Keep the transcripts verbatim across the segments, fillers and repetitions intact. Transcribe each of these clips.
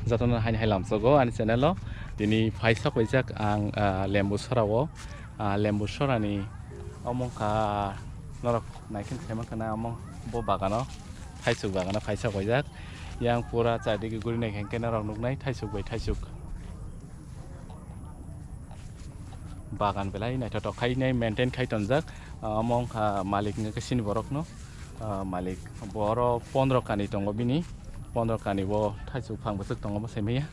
Jotono haini hai lamsogo ani channel o. Tini phaisa koijak ang, ah, Lembu Sora o, ah, Lembu Sora ni omo wngkha norok naikhe saimang khana omo bo bagano, thaisuk bagano phaisa koijak. Yang pura chardigi guri naikhe norok nuknai thaisuk bai thaisuk. Bagan belai naithotok khai nai maintain khai tonjak. Ah, omo wngkha malik wngkha sini borokno. Ah, malik boro pondro kani tongo bini. Pondro kani bo thaisuk phang bwswk tongo bo saimaya.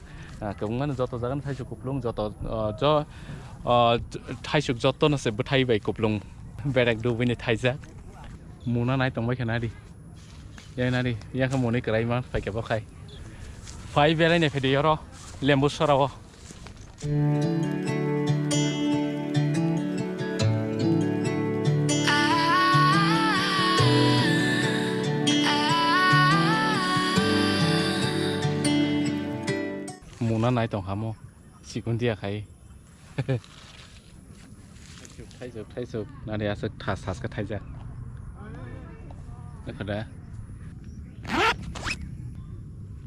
Ah, kwbangma no joto jaga no thaisuk kuplung joto, ah, jo, ah, thaisuk joto no se bwthai bai kuplung berek dubui ni thaijak. Muna nai tongbai khe nadi. Yang nadi, yang khe muni kwrai ma phaikhe bo khai. Phai belai nai phai de yoro Lembu Sora o. Muna nai tong hamo, sikun dia khai. Thaisuk, thaisuk, thaisuk, nari aswk thas, thas khe thaijak. Ekhoda.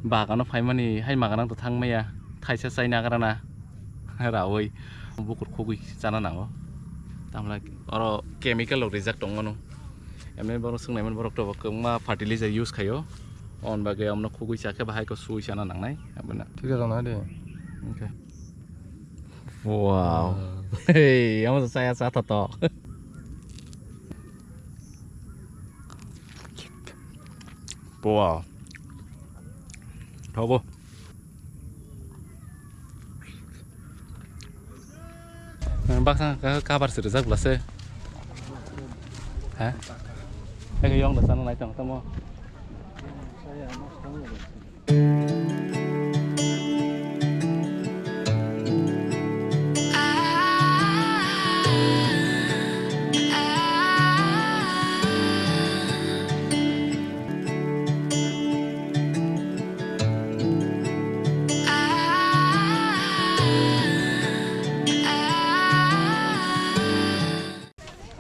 Bagano phaimani hai maganang to thangmaya, thaisa chai nagrana. Rawi bukur khugui chana nango. Tamla oro chemical rok rijak tongmano. Emni borok swngnai man borok to kwbangma fertilizer use khaio. On bagwi amno khugui chakhe bahai ko sui chana nangnai. Abuna. Thik jana de. Okay. Wow. Hey, amo saya sa to to. Wow. Thogo. Baksa ka-, cover siri jak bla se. Ha? Eke yong da sana nai tong tamo.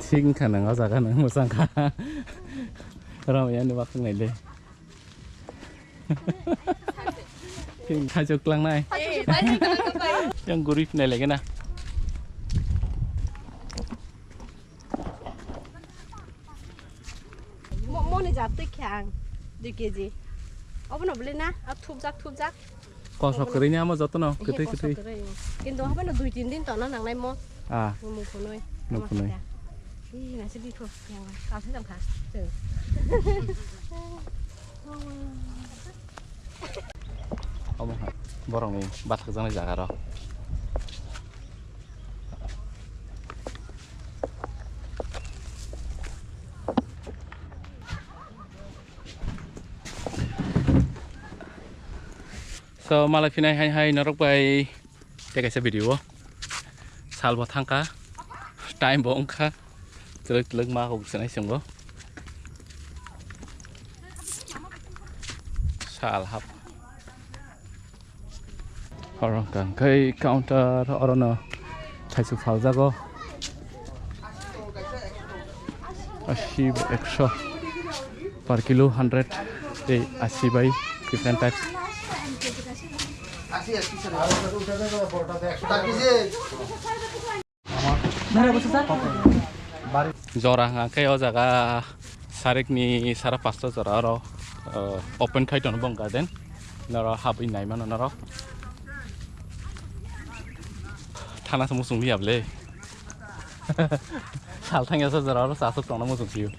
Thik wngkha nang o jaga nang mwchang kha. Ram yani bakang nai le. Thik thajok lang nai. Yang gurui phnai lagi na. Mo-, moni jat twi khe ang dui kg. Obono bwle na, a thupjak, thupjak. Kosok kwrwi ni amo jotono, kwtwi, kwtwi. Kintu habai no dui tin din tona nangnai mo. Ah. Mo mung phunui. Mung phunui. Ih, nasi di pho, yang, kau sih tangkha. Tuh. Omo hai, borokni bathakjaknai jaga rok. So, malai phinai hai hai norok bai tei kaisa video o. Sal bo thangkha, time bo wngkha, twlwk twlwk ma kok sanai chwng bo. Sal hap. Oro hwnkha khe counter orono thaichuk phaljago. Asi bai ekso per kilo hundred, tei asi bai different types. Jora hwnkha khe o jaga sarikni sara pasta jora oro, uh, open khai tongo bong garden. Noro habwi naimano norok. Thana se muchung liya bwle. Sal thangya sa jora oro chasuk tongna muchung phio.